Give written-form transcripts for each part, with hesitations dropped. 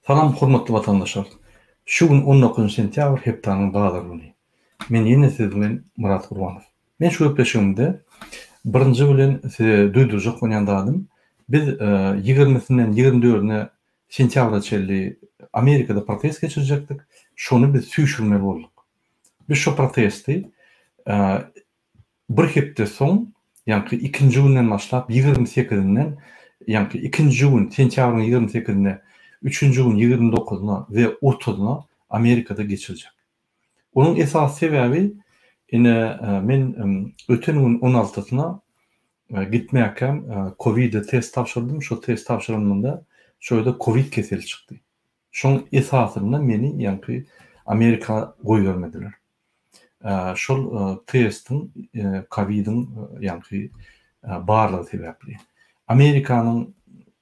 Salam hormatly watandaşlar! Şu gün on dokuzynjy sentýabr hepdäniň bazar güni. Men ýene siz bilen Myrat Gurbanow. Men şu gepleşigimde birinji bilen size duýdurjak bolýan zadym biz ýigrimisinden ýigrimi dördüne sentýabra çenli Amerikada protest geçirjekdik. Şony biz süýşürmeli bolduk. Biz şo protesti Bir hepde soň, ýaňky ikinji günden başlap, 28-inden, ýaňky ikinji gün, sentýabryň 28-ine, üçünji gün 29-na we otuzyna Amerikada geçirjek. Onuň esasy sebäbi, ine, men öten gün on altysyna gitmäkäm kowide test tabşyrdym, şo test tabşyranymda şo ýerde kowid keseli çykdy. Şoň esasynda meni ýaňky Amerika goýbermediler. Şol testiň kowidiň ýaňky barlygy sebäpli. Amerikanyň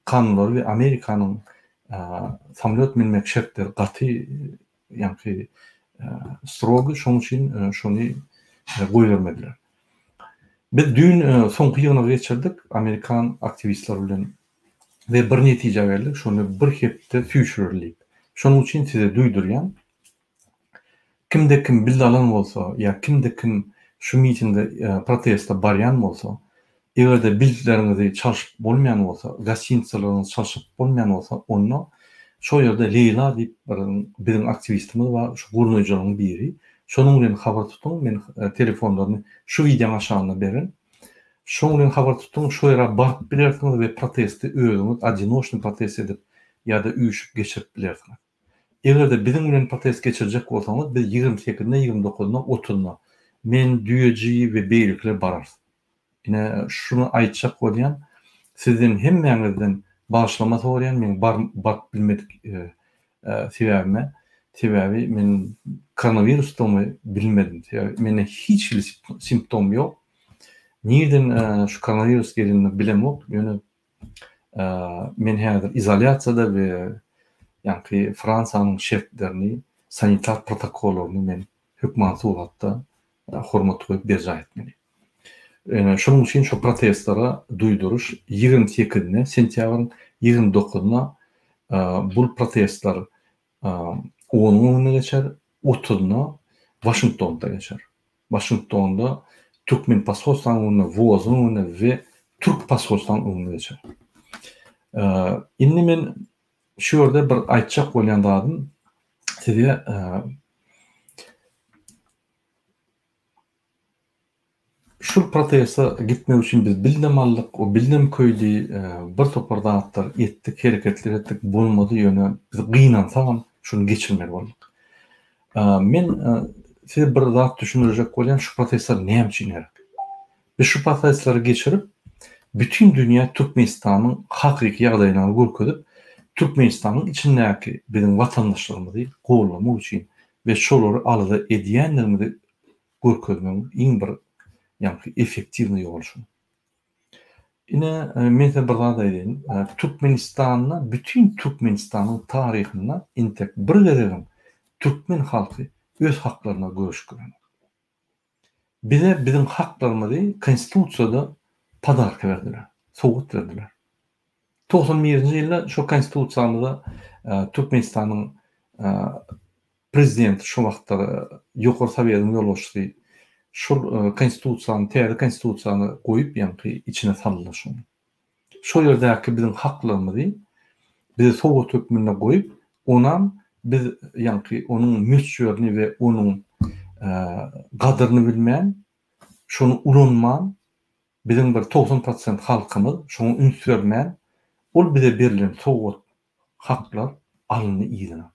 kanunlary we Amerikanyň samolýot münmek şertleri gaty ýaňky strogy, şoň üçin şony goýbermediler. Biz düýn soňky ýygnagy geçirdik amerikan aktiwistleri bilen we bir netijä geldik, şony bir hepde süýşüreli diýip. Şonuň üçin size duýdurýan, kimde kim bild alan bolsa ýa kimde kim şu mitinge, proteste barýan bolsa, eger-de bildleriňizi çalşyp bolmaýan bolsa, gostinitsalaryňyzy çalşyp bolmaýan bolsa, onda şo ýerde Leýla diýip bir biziň aktiwistimiz bar, şu gurnaýjylaryň biri, şonuň bilen habar tutuň, men telefonlaryny şu wideoň aşagynda berin. Şoň bilen habar tutuň, şo ýere baryp bilersiňiz we protesti özüňiz odinoçnyý protest edip ýa-da üýşüp geçirip bilersiňiz. Eger-de biziň bilen protest geçirjek bolsaňyz, biz 28-ine, 29-na, 30-na men, Düýeji we beýlekiler bararys. Ine, şuny aýtjak bolýan, sizden hemmäňizden bagyşlama soraýan, meň baryp bilmedik sebäbime, sebäbi men koronawirusdygymy bilmedim. Sebäbi mende hiç hili simptom ýok. Nirden şu koronawirus gelenini bilemok, ýöne men häzir izolýasiýada we ýaňky Fransiýanyň şertlerini, sanitar protokollaryny men hökman suratda hormat goýup berjaý etmeli. Şonuň üçin şu protestlere duýduryş 28-ine sentýabryň 29-na bul protestler onuň öňünde geçer, 30-na Waşingtonda geçer. Waşingtonda türkmen posolstwanyň öňünde, WOZ-yň öňünde we türk posolstwanyň öňünde geçer. Indi men şu ýerde bir aýtjak bolýan zadym size Şul proteste gitmek üçin biz bildem aldyk, o bildem köýdi, bir topar zatlar etdik, hereketler etdik, bolmady, ýöne biz gynansagam şuny geçirmeli bolduk. Men size bir zat düşündirjek bolýan, şu protestler näme üçin gerek? Biz şu protestleri geçirip, bütin dünýä Türkmenistanyň hakyky ýagdaýlaryny görkezip, Türkmenistanyň içindäki biziň watandaşlarymyzy gollamak üçin we şolary alada edýändigimizi görkezmegiň iň bir ýaňky effektiwnyý ýoly şu. Ine, men size bir zat aýdaýyn. Türkmenistanda bütin Türkmenistanyň taryhynda entek bir gezegem türkmen halky öz haklaryna göreşip görenok. Bize biziň haklarymyzy konstitusiýada podarka berdiler, sowgat berdiler. 91-nji ýylda şo konstitusiýamyza Türkmenistanyň prezidenti şo wagtlar Ýokary Sowetiň ýolbaşçysy şol konstitusiýany, täze konstitusiýany goýup ýaňky içine saldylar şony. Şol ýerdäki biziň haklarymyzy bize sowgat hökmünde goýup, onam biz ýaňky onuň möçberini we onuň gadyryny bilmän, şony ulanman, biziň bir 90 prosent halkymyz şoňa üns bermän, ol bize berlen sowgat haklar alyndy yzyna.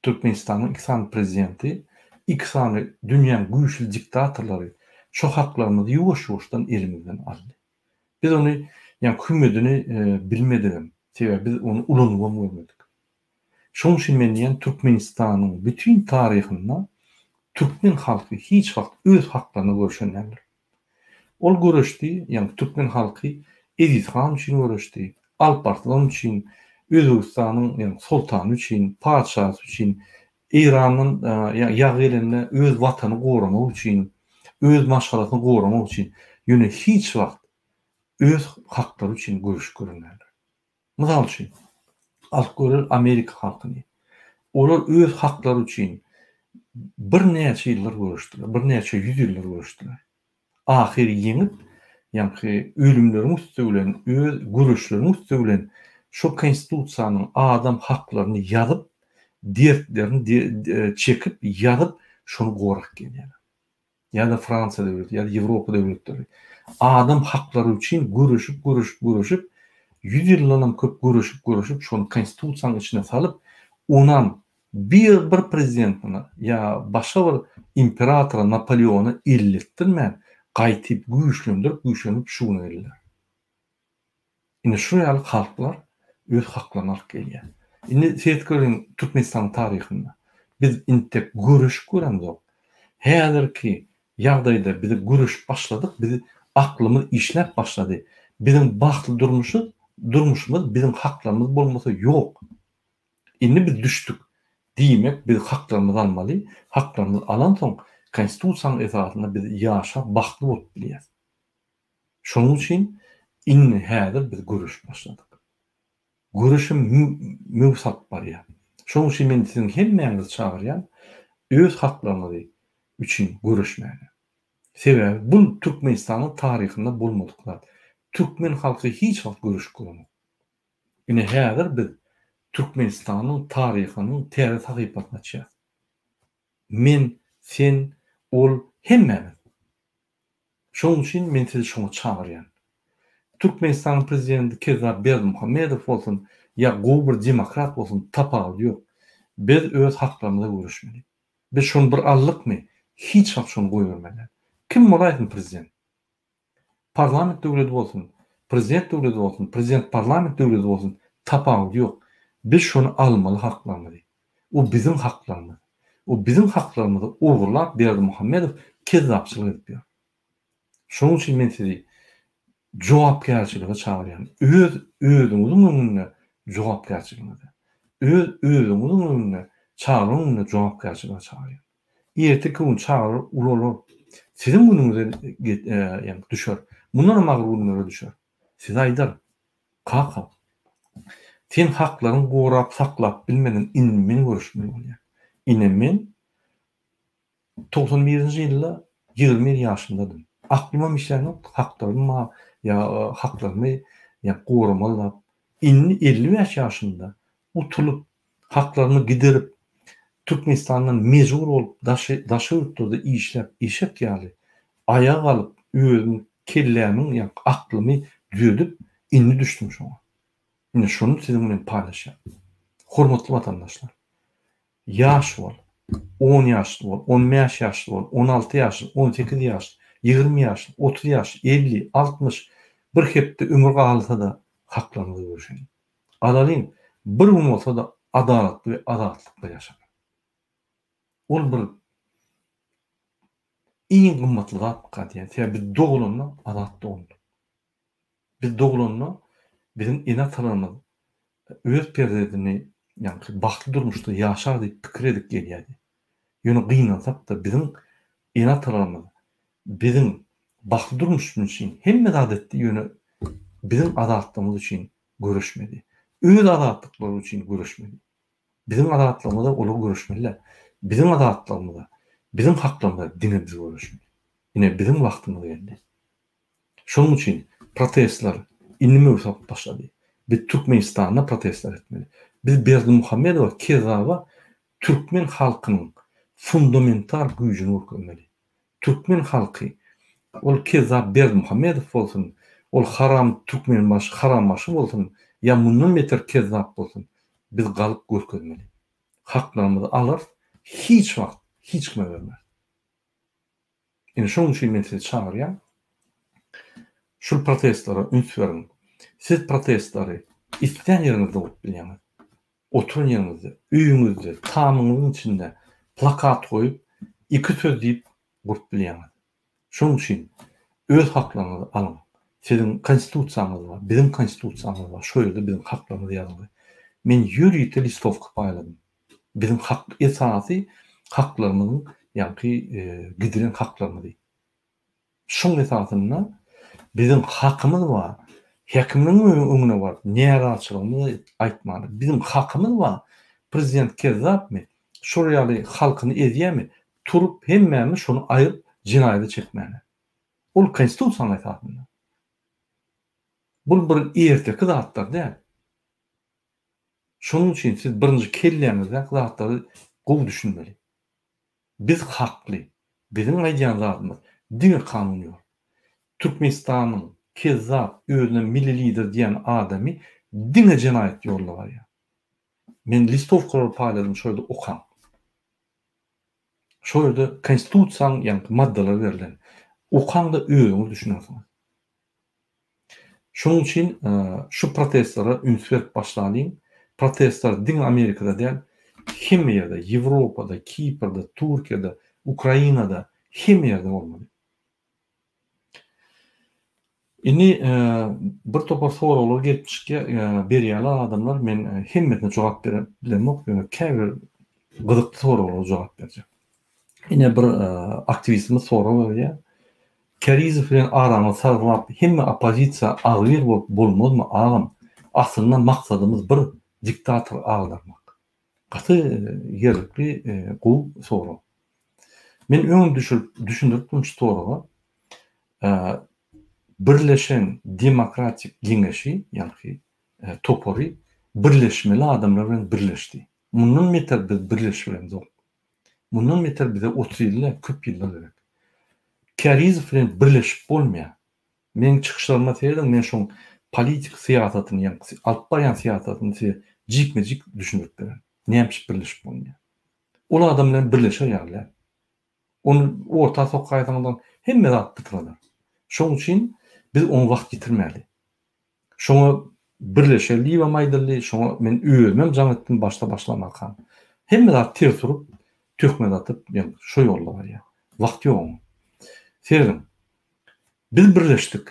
Türkmenistanyň iki sany prezidenti, iki sany dünýäň güýçli diktatorlary şo haklarymyzy ýuwaş-ýuwaşdan elimizden aldy. Biz ony ýa hümedini bilmedigem, sebäbi biz ony ulanybam görmedik. Şonuň üçin men diýýän Türkmenistanyň bütin taryhynda türkmen halky hiç wagt öz haklaryna göreşen däldir. Ol göreşdi, ýagny türkmen halky Eziz han üçin göreşdi, Alp Arslan üçin, Özbegistanyň ýagny soltany üçin, patyşasy üçin, Eýrandan ýagy gelende öz watany goramak üçin, öz maşgalasyny goramak üçin, ýöne hiç wagt öz haklary üçin göreşip gören däldir. Mysal üçin, Alyp göreli Amerika halkyny. Olar öz haklary üçin birnäçe ýyllar göreşdiler, birnäçe ýüz ýyllar göreşdiler. Ahyry ýeňip, ýaňky ölümleriň üsti bilen, öz göreşleriň üsti bilen şo konstitusiýanyň adam haklaryny ýazyp, dertlerini çekip ýazyp, şony gorap gelýärler. Ýa-da Fransiýa döwleti, ýa-da Ýewropa döwletleri adam haklary üçin göreşip, göreşip, göreşip, ýüz ýyldanam köp göreşip, göreşip, şony konstitusiýanyň içine salyp, onam bir bir prezidentine ýa başga bir imperatora, Napoleona elletdirmän, gaýtyp güýçlendirip, güýçlendirip şu güne geldiler. Indi şu ýaly halklar öz haklaryny alyp gelýär. Indi seret görüň Türkmenistanyň taryhynda. Biz intek göreşip göremzok. Häzirki ýagdaýda biz göreşip başladyk, biz aklymyz işläp başlady. Biziň bagtly durmuşyz, durmuşymyz biziň haklarymyz bolmasa ýok. Indi biz düşdük. Diýmek biz haklarymyzy almaly, haklarymyzy alansoň konstitusiýanyň esasynda biz ýaşap bagtly bolup bilýäs. Şonuň üçin indi häzir biz göreşip başladyk. Göreşem möwç alyp barýar. Şonuň üçin men siziň hemmäňizi çagyrýan, öz haklaryňyzy üçin göreşmäge. Sebäbi bul Türkmenistanyň taryhynda bolmadyk zat. Türkmen halky hiç wagt göreşip görenok. Ine häzir biz Türkmenistanyň taryhynyň täze sahypasyny açýas. Men, sen, ol, hemmämiz. Şonuň üçin men sizi şoňa çagyrýan. Türkmenistanyň prezidenti Kezzap Berdimuhamedow bolsun ýa gowy bir demokrat bolsun tapawudy ýok. Biz öz haklarymyza göreşmeli. Biz şony bir aldykmy, hiç wagt şony goýbermeli däl. Kim bolaýsyn prezident. Parlament döwleti bolsun, prezident döwleti bolsun, prezident parlament döwleti bolsun tapawudy ýok. Biz şony almaly haklarymyzy. O biziň haklarymyz. O biziň haklarymyzy ogurlap Berdimuhamedow kezzapçylyk edip ýör. Şonuň üçin men sizi jogapkärçilige çagyrýan. Öz özüňiziň öňünde jogapkärçiligiňize. Öz özüňiziň öňünde çagalaryň öňünde jogapkärçilige çagyrýan. Erteki gün çagalar ulalar. Siziň günüňize ýagny düşer. Mundanam agyr günlere düşer. Size aýdar, Kaka, sen haklaryňy gorap saklap bilmediň, indi men göreşmeli bolýan. Ine men 91-nji ýylda 21 ýaşymdadym. Aklymam işlänokdy, haklarym bar, ýa haklarymy ýa goramaly zat. Indi 55 ýaşymda utulyp, haklarymy gidirip, Türkmenistandan mejbur bolup daşy daşary ýurtlarda işläp eşek ýaly aýaga galyp özümiň kellämiň ýa aklymy düzedip indi düşdüm şoňa. Ine şony siziň bilen paýlaşýan. Hormatly watandaşlar! Ýaş bol, on ýaşly bol, on bäş ýaşly bol, on alty ýaşly, on sekiz ýaşly, ýigrimi ýaşly, otuz ýaşly, elli, altmyş, bir hepde ömür galsa-da haklaryňyzy görüşeliň. Alalyň, bir gün bolsa-da adalatly we azatlykda ýaşalyň. Ol bir iň gymmatly zatmyka diýýän. Sebäbi biz dogulanda azat doguldyk. Biz dogulanda biziň ene-atalarymyz öz perzendini ýaňky bagtly durmuşda ýaşar diýip pikir edip gelýärdi. Ýöne gynansak-da biziň ene-atalarymyz biziň bagtly durmuşymyz üçin hemme zat etdi, ýöne biziň azatlygymyz üçin göreşmedi. Öz azatlyklary üçin göreşmedi. Biziň azatlygymyza olar göreşmeliler. Biziň azatlygymyza, biziň haklarymyza diňe biz göreşmeli. Ine biziň wagtymyz geldi. Şonuň üçin protestler indi möwsüm alyp başlady. Biz Türkmenistanda protestler etmeli. Biz Berdimuhamedowa, kezzaba türkmen halkynyň fundamental güýjüni görkezmeli. Türkmen halky, ol kezzap Berdimuhamedow bolsun, ol haram Türkmenbaşy harambaşy bolsun, ýa mundan beter kezzap bolsun, biz galyp görkezmeli. Haklarymyzy alarys, hiç wagt hiç kime bermeris. Ine şonuň üçin men sizi çagyrýan, şul protestlere üns beriň. Siz protestleri islän ýeriňizde gurup bilýäňiz. Oturan ýeriňizde, öýüňizde, tamyňyzyň içinde plakat goýup, iki söz diýip gurup bilýäňiz. Şonuň üçin öz haklaryňyzy alyň. Siziň konstitusiýaňyz bar, biziň konstitusiýamyz bar, şo ýerde biziň haklarymyz ýazylgy. Men ýörite listowka paýladym. Biziň hak esasy haklarymyzyň ýaňky gidilen haklarymyzy. Şoň esasynda biziň hakymyz bar. Häkimligiň öňüne baryp närazyçylygymyzy aýtmaly. Biziň hakymyz bar. Prezident kezzapmy? Şol ýaly halkyny ezýämi? Turup hemmämiz şony aýryp jenaýata çekmäne. Ol konstitusiýanyň esasynda. Bul bir erteki zatlar däl. Şonuň üçin siz birinji kelläňizdäki zatlary gowy düşünmeli. Biz hakly. Biziň aýdýan zadymyz diňe kanuny ýol. Türkmenistanyň kezzap özüne milli lider diýen adamy diňe jenaýat ýoluna barýar. Men listowkalary paýladym şo ýerde okaň. Şo ýerde konstitusiýanyň ýaňky maddalary berlen. Okaňda özüňiz düşünersiňiz. Şonuň üçin şu protestlere üns berip başlalyň. Protestler diňe Amerikada däl, hemme ýerde, Ýewropada, Kiprde, Türkiýede, Ukrainada, hemme ýerde bolmaly. Indi bir topar soraglar gelip çykýar, berýärler adamlar, men hemmesine jogap berip bilemok, ýöne käbir gyzykly soraglara jogap berjek. Ine bir aktiwistimiz sorag berýär. Kärizow bilen araňyzy sazlap hemme oppozisiýa agybir bolup bolmazmy agam aslynda maksadymyz bir diktatory agdarmak. Gaty ýerlikli gowy sorag. Men öňem düşürip düşündiripdim şu soraga. Birleşen demokratik geňeşi ýaňky topary birleşmeli adamlar bilen birleşdi. Mundan beter biz birleşibilemzok. Mundan beter bize 30 ýyl däl, köp ýyllar gerek. Kärizow bilen birleşip bolmaýar. Meň çykyşlaryma serediň, men şoň politik syýasatyny, ýagny alyp barýan syýasatyny size jikme-jik düşündirip bererin. Näme üçin birleşip bolmaýar? Ol adam bilen birleşer ýaly däl. Ony orta sokaýsaňyzam hemme zat pytralar. Şoň üçin biz oňa wagt ýitirmäli. Şoňa birleşeli diýibem aýdyldy, şoňa men özümem jaň etdim başda başlamakam. Hemme zat ters urup, töhmet atyp, men şo ýolda barýan. Wagt ýok oňa. Serediň, biz birleşdik.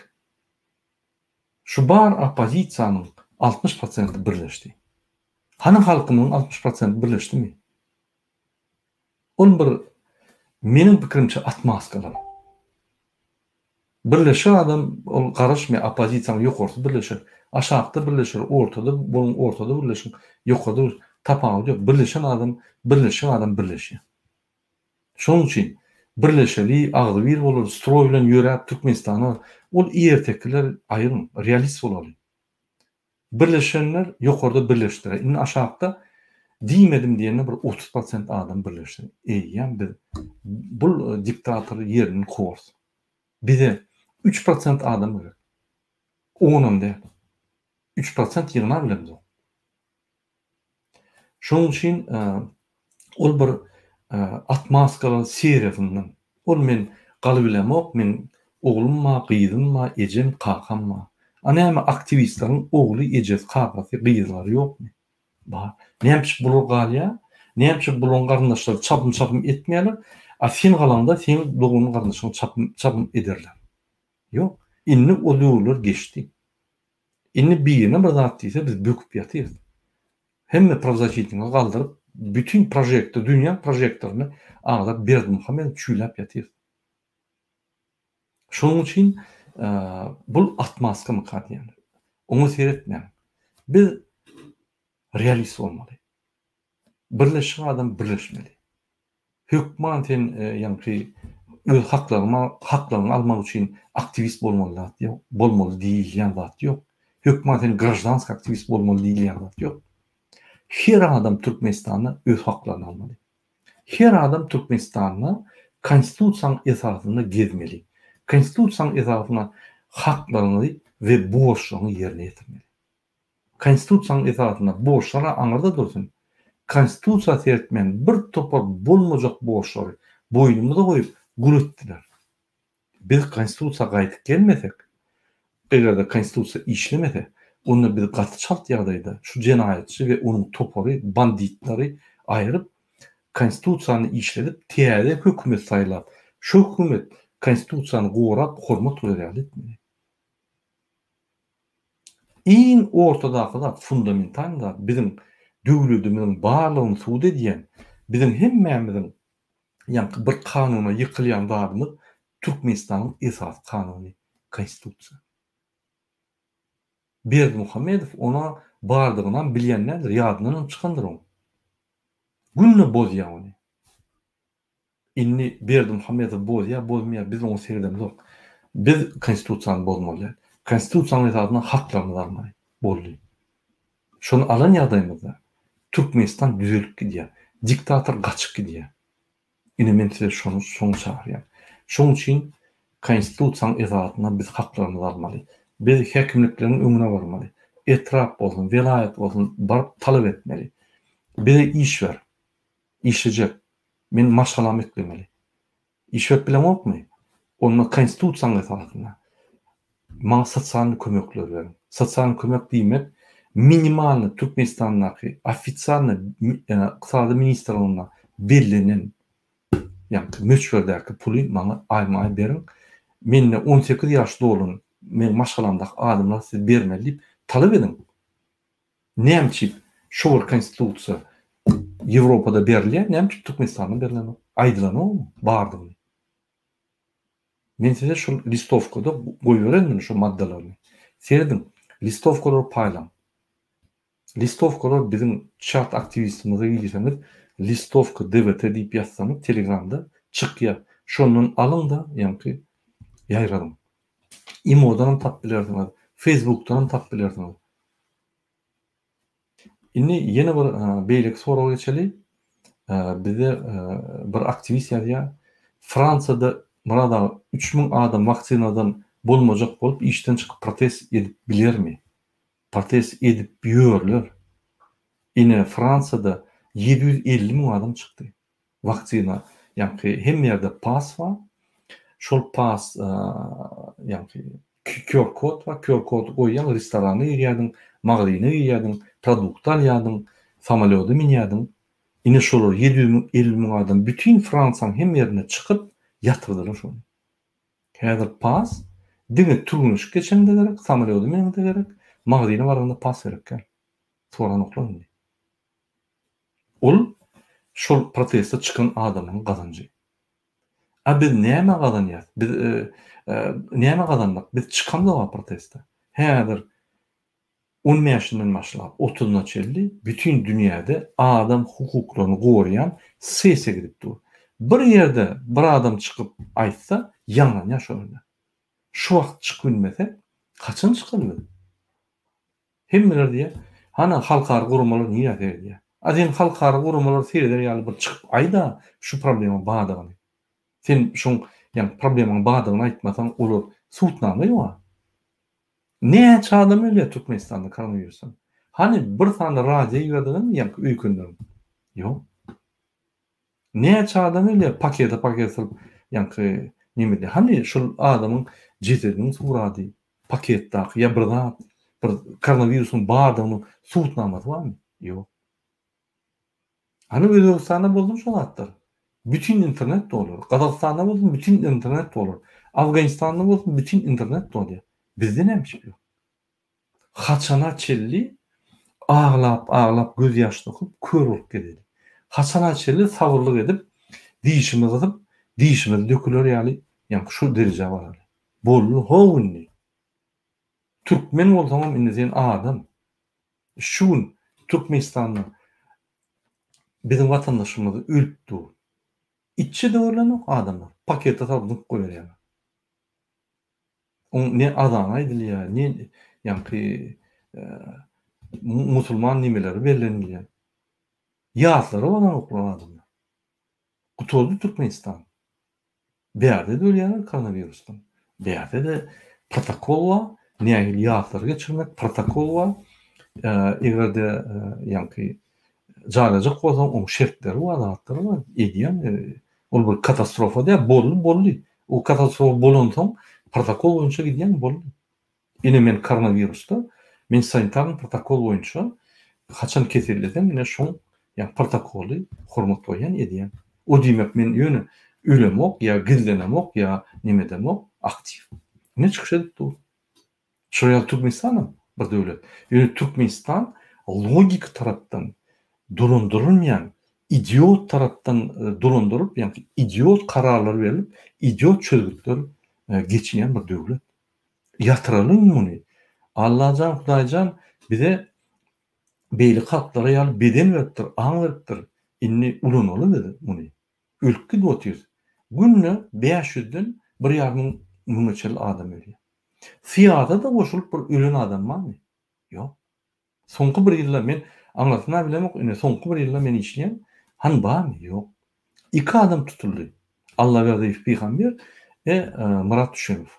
Şu bar oppozisiýanyň 60 prosenti birleşdi. Hany halkymyzyň 60 prosenti birleşdimi? Ol bir meniň pikirimçe otmaskalar. Birleşer adam ol garaşmaýar oppozisiýanyň ýokarsy birleşer, aşakda birleşer, ortada boluň ortada birleşiň, ýokarda bir tapawudy ýok. Birleşen adam birleşen adam birleşýär. Şonuň üçin birleşeli, agzybir bolaly, stroý bilen ýöräp Türkmenistana ol ertekiler aýyryň, realist bolaly. Birleşenler ýokarda birleşdiler. Indi aşakda diýmedim diýende bir 30 prosent adam birleşdi. Eýýäm biz bul diktatory ýerinden kowarys. Bize 3 prosent adam gerek. Onam däl. 3 prosent ýygnap bilemzok. Şonuň üçin ol bir otmaskalar seriýasyndan. Ol men galybilemok, meň oglum bar, gyzym bar, ejem, kakam bar. A näme aktiwistleriň ogly, ejesi, kakasy, gyzlary ýokmy? Bar. Näme üçin bular galýar? Näme üçin bularyň garyndaşlary çapym-çapym etmeýärler? A sen galaňda seň dogan-garyndaşyň çapym-çapym ederler. Ýok. Indi o döwürler geçdi. Indi birine bir zat diýse biz böküp ýatyrys. Hemme prawzaşitnigi galdyryp, bütin prožektor, dünýäň prožektoryny agdap Berdimuhamedow çüýläp ýatyrys. Şonuň üçin bul otmaskamyka diýýän. Oňa seretmäň. Biz realist bolmaly. Birleşik adam birleşmeli. Hökman sen ýaňky öz haklaryňy haklaryňy almak üçin aktiwist bolmaly zat ýok, bolmaly diýilýän zat ýok. Hökman sen graždanskiý aktiwist bolmaly diýilýän zat ýok. Her adam Türkmenistanda öz haklaryny almaly. Her adam Türkmenistanda konstitusiýanyň esasynda gezmeli. Konstitusiýanyň esasynda haklaryňy we borçlaryňy ýerine ýetirmeli. Konstitusiýanyň esasynda borçlar-a aňyrda dursun, Konstitusiýa seretmän bir topar bolmajak borçlary boýnumyza goýup gul etdiler. Biz Konstitusiýa gaýdyp gelmesek, eger-de Konstitusiýa işlemese, onda biz gaty çalt ýagdaýda şu jenaýatçy we onuň topary, banditleri aýryp, Konstitusiýany işledip, täze hökümet saýlap, şo hökümet Konstitusiýany gorap, hormat goýar ýaly etmeli. Iň ortadaky zat, fundamentalnyý zat biziň döwletimiziň barlygyny subut edýän, biziň hemmämiziň ýaňky bir kanuna ýykylýan zadymyz Türkmenistanyň esasy kanuny, Konstitusiýa. Berdimuhamedow ona bardygynam bilýän däldir, ýadyndanam çykandyr oň. Günde bozýar ony. Indi Berdimuhamedow bozýar, bozmaýar biz oňa seredemzok. Biz konstitusiýany bozmaly däl. Konstitusiýanyň esasynda haklarymyzy almaly. Boldy. Şony alan ýagdaýymyzda Türkmenistan düzelip gidýär. Diktator gaçyp gidýär. Ine men size şony şoňa çagyrýan. Şoň üçin Konstitusiýanyň esasynda biz haklarymyzy almaly. Biz häkimlikleriň öňüne barmaly. Etrap bolsun, welaýat bolsun baryp talap etmeli. Bize iş ber. Işlejek. Men maşgalamy eklemeli. Iş berip bileňokmy? Onda Konstitusiýanyň esasynda maňa sosialnyý kömekleri beriň. Sosialnyý kömek diýmek minimalnyý Türkmenistandaky ofisialnyý ykdysady ministrliginde bellenen ýagny möçberdäki puly maňa aýma-aý beriň. Mende 18 ýaş dolan meň maşgalamdaky adamlara siz bermeli diýip talap ediň. Näme üçin şo bir konstitusiýa Ýewropada berilýär, näme üçin Türkmenistanda berlenok? Aýdylanokmy bardygyny? Men size şol listowkada goýberendim şo maddalaryny. Serediň, listowkalary paýlaň. Listowkalar biziň çat aktiwistimize girseňiz listowka DWT diýip ýazsaňyz telegramda çykýar. Şondan alyň-da ýaňky ýaýradyň. Imodanam tapyp bilersiňiz, Facebookdanam tapyp bilersiňiz. Indi ýene bir beýleki soraga geçeli. Bize bir aktiwist ýazýar. Fransiýada Myrat aga 3000 adam waksinadan bolmajak bolup işden çykyp protest edip bilermi? Protest edip ýörler. Ine Fransiýada 750 müň adam çykdy. Waksina ýaňky hemme ýerde pas bar. Şol pas ýaňky QR kod bar. QR kody goýýaň, restorana girýärdiň, magazyna girýärdiň, produkt alýardyň, samolýoda münýärdiň. Ine şolar 750 müň adam bütin Fransiýanyň hemme ýerinde çykyp ýatyrdylar şony. Häzir pas diňe türgenleşik geçeňde gerek, samolýoda müneňde gerek, magazyna baraňda pas gerek däl. Soranoklar indi. Ol şol proteste çykan adamyň gazanjy. A biz näme gazanýas? Biz näme gazandyk? Biz çykamzok-a proteste. Häzir on bäşinden başlap otuzyna çenli bütin dünýäde adam hukuklaryny goraýan sessiýa gidip dur. Bir ýerde bir adam çykyp aýtsa ýaňlanýar şol ýerde. Şu wagt çykyp bilmesek haçan çykaly biz? Hemmeler diýýär, hana halkara guramalar nirä seredýär? A sen halkara guramalar sereder ýaly bir çykyp aýda şu problema bardygyny. Sen şoň ýa problemaň bardygyny aýtmasaň olar subutnama ýoga. Näçe adam ölýär Türkmenistanda koronawirusdan? Hany bir sany radio iberdiňizmi ýaňky öýkenleriň? Ýok. Näçe adam ölýär pakete paket sylyp ýaňky nemede. Hany şol adamyň jesediniň surady paketdaky ýa bir zat bir koronawirusyň bardygynyň subutnamasy barmy? Ýok. Hany Özbegistanda bolsun şo zatlar. Bütin internet dolar. Gazagystanda bolsun bütin internet dolar. Afganistanda bolsun bütin internet dolýar. Bizde näme üçin ýok? Haçana çenli aglap-aglap göz ýaş döküp kör bolup gezeli. Haçana çenli sabyrlyk edip dişimizi gysyp dişimiz döküler ýaly ýaňky şu derejä baraly. Boldy how indi. Türkmen bolsaňam indi sen adam. Şu gün Türkmenistanda biziň watandaşymyz ölüp dur. Içi-de görlenok adamlar. Pakete salyp zyňyp goýberýärler. Oň ne azany aýdylýar, ne ýaňky musulman nimeleri bellenilýär. Ýatlara baranoklar adamlar. Gutardy Türkmenistan. Bärde-de ölýärler koronawirusdan. Bärde-de protokol bar, nähili ýatlary geçirmek protokol bar. Eger-de ýaňky jaýlajak bolsaň, oň şertleri bar, zatlary bar, edýäň. Ol bir katastrofa däl, boldy, boldy. O katastrofa bolansoň, protokol boýunça gidýäň, boldy. Ine men koronawirusda, men sanitarnyý protokol boýunça haçan kesellesem, ine şoň ýa protokoly hormat goýýan, edýän. O diýmek men ýöne ölemok ýa gizlenemok ýa neme edemok, aktiw. Ine çykyş edip dur. Şol ýaly Türkmenistanam bir döwlet. Ýöne Türkmenistan logiki tarapdan dolandyrylmaýan, idiot tarapdan dolandyrylyp, ýagny idiot kararlar berlip, idiot çözgütler geçilýän bir döwlet. Ýatyralyň muny. Allajan, Hudaýjan bize beýleki halklara ýaly beden beripdir, aň beripdir. Indi ulanaly biz muny. Ölüp gidip otyrys. Günde 500-den bir ýarym müňe çenli adam ölýär. Syýasata goşulyp bir ölen adam barmy? Ýok. Soňky bir ýylda men aňyrsyna bilemok, ine soňky bir ýylda men işleýän, hany barmy? Ýok. Iki adam tutuldy. Allaberdiýew Pygamber we Myrat Düşemow.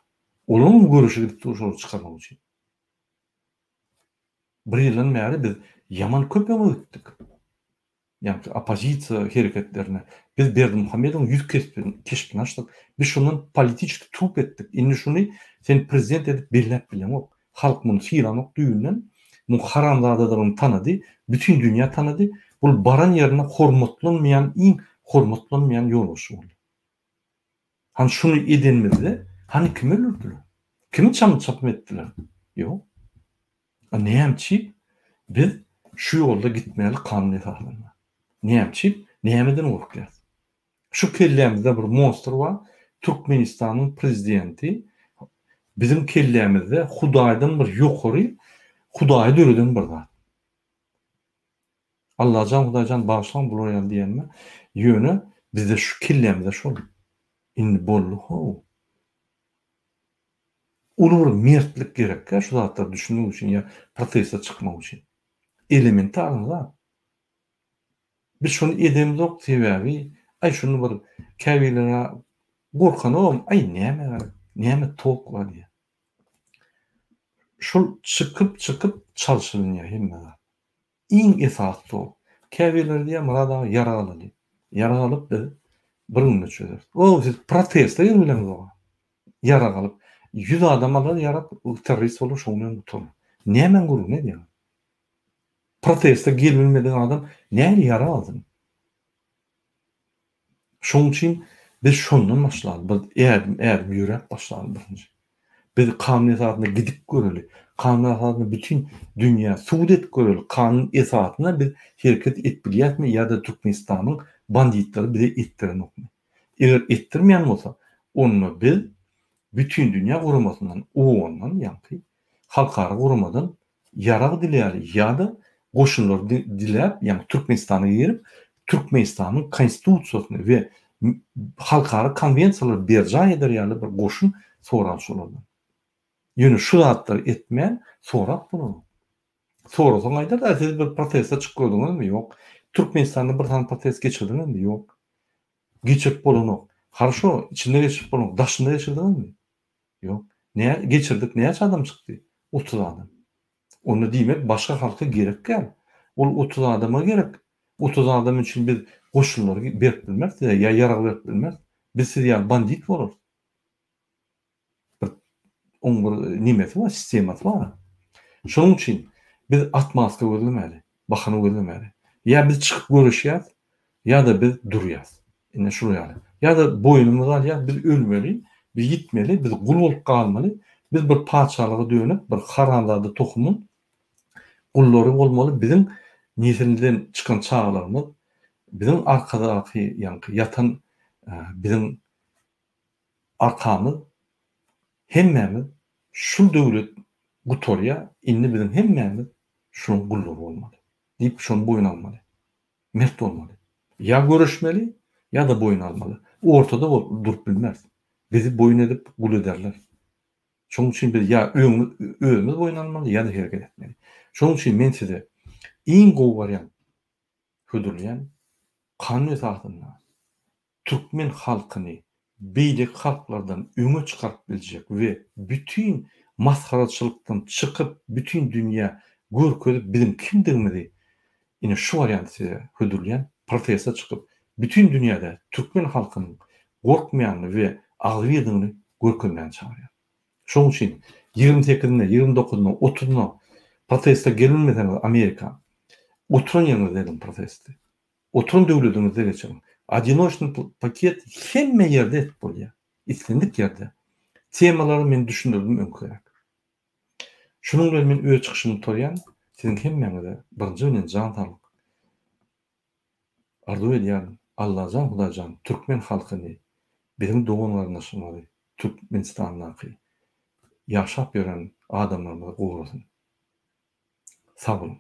Olaryňam göreşi gidip dur şolary çykarmak üçin. Bir ýyldan bäri biz ýaman köp öňe gitdik. Ýagny oppozisiýa hereketlerine. Biz Berdimuhamedowyň ýüz keşbini açdyk. Biz şondan politiçeskiý trup etdik. Indi şuny sen prezident edip belläp bileňok. Halk muny sylanok düýbünden. Muň haramzadadygyny tanady. Bütin dünýä tanady. Bul baran ýerinde hormatlanmaýan iň hormatlanmaýan ýolbaşçy boldy. Hany şuny edenimizde hany kimi öldürdiler? Kimi çam-çapym etdiler? Ýok. A näme üçin biz şu ýolda gitmeli kanun esasynda? Näme üçin? Nämeden gorkýas? Şu kellämizde bir monstr bar, Türkmenistanyň prezidenti biziň kellämizde Hudaýdan bir ýokary, Hudaýy döreden bir zat. Allajan Hudaýjan bagyşlaň bular ýaly diýenime, ýöne bizde şu kellämizde şol. Indi boldy how. Uly bir mertlik gerekkä şu zatlara düşünmek üçin ýa proteste çykmak üçin. Elementarny zat. Biz şony edemzok sebäbi aý şuny bir käbirleri gorkanogam aý näme gerek näme tok bar diýýär. Şol çykyp çykyp çalşylynýar hemme zat. Iň esasy sol. Käbirleri diýýär Myrat aga ýarag alaly. Ýarag alyp biz bir günde çözeris. O siz proteste girbileňiz oňa. Ýarag alyp 100 adam alar ýarag terrorist bolar şoň bilen gutarar. Nämäň gürrüňini edýäňiz? Proteste gelbilmedik adam nähili ýarag alsyn? Şonuň üçin biz şondan başlaly, bir ädim ädim ýöräp başlaly birinji. Biz kanun esasynda gidip göreli, kanun esasynda bütin dünýä subut edip göreli, kanun esasynda biz hereket edip bilýäsmi ýa-da Türkmenistanyň banditleri bize etdirenokmy? Eger etdirmeýän bolsa, onda biz Bütindünýä guramasyndan, OON-dan ýaňky halkara guramadan ýarag diläli ýa-da goşunlary diläp, ýagny Türkmenistana girip, Türkmenistanyň Konstitusiýasyny we halkara konwensiýalary berjaý eder ýaly bir goşun soraly şolardan. Ýöne şu zatlary etmän sorap bolanok. Sorasaň aýdar, a siz bir proteste çykyp gördüňizmi? Ýok. Türkmenistanda bir sany protest geçirdiňizmi? Ýok. Geçirip bolanok. Harşo, içinde geçirip bolanok. Daşynda geçirdiňizmi? Ýok. Nä geçirdik näçe adam çykdy? 30 adam. Onda diýmek başga halka gerek däl. Ol 30 adama gerek. 30 adam üçin biz goşunlary berip bilmeris size ýa ýarag berip bilmeris. Biz siz ýaly bandit bolarys. Bir oň bir nemesi bar, sistemasy bar. Şonuň üçin biz otmaska gözlemäli, bahana gözlemäli. Ýa biz çykyp göreşýäs, ýa-da biz durýas. Ine şular ýaly. Ýa-da boýnumyza alýas, biz ölmeli, biz ýitmeli, biz gul bolup galmaly, biz bir patyşalyga dönüp, bir haramzada tohumyň gullary bolmaly, biziň nesilden çykan çagalarymyz, biziň arkadaky, ýaňky ýatan biziň arkamyz, hemmämiz şul döwlet gutarýar, indi biziň hemmämiz şunuň gullary bolmaly diýip şony boýun almaly. Mert bolmaly. Ýa göreşmeli, ýa-da boýun almaly. Ortada bolup durup bilmeris. Bizi boýun edip gul ederler. Şonuň üçin biz ýa özümiz boýun almaly, ýa-da hereket etmeli. Şonuň üçin men size iň gowy wariant hödürleýän, kanun esasynda türkmen halkyny beýleki halklardan öňe çykaryp biljek we bütin masgaraçylykdan çykyp bütin dünýä görkezip biziň kimdigimizi ine şu warianty size hödürleýän proteste çykyp bütin dünýäde türkmen halkynyň gorkmaýanyny we agzybirdigini görkezmäni çagyrýan. Şonuň üçin 28-ine, 29-una, 30-una proteste gelinmeseňiz Amerika oturan ýeriňizde ediň protesti. Oturan döwlediňizde geçiriň. Odinoçnyý paket hemme ýerde edip bolýar. Islendik ýerde. Temalary men düşündirdim öňküräk. Şunuň bilen men öz çykyşymy gutarýan. Siziň hemmäňize birinji bilen jan saglyk arzuw edýärin. Allajan Hudaýjan türkmen halkyny biziň dogan garyndaşlarymyzy Türkmenistandaky. ýaşap ýören adamlarymyzy gorasyn. Sag boluň.